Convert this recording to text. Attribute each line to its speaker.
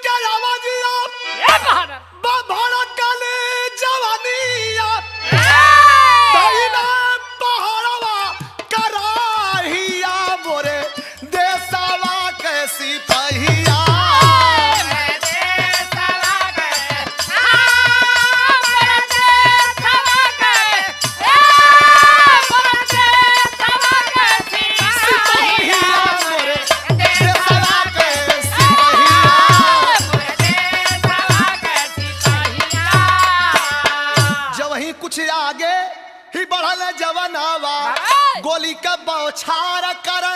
Speaker 1: के आवाजिया बाभड़ा काले जवानिया दहिना पहाड़वा कराहिया मोरे देसावा के सिपहिया। सिपहिया मोरे देसावा के सिपहिया। जब ही कुछ आगे ही बढ़ल जवनावा, गोली का बौछार कर।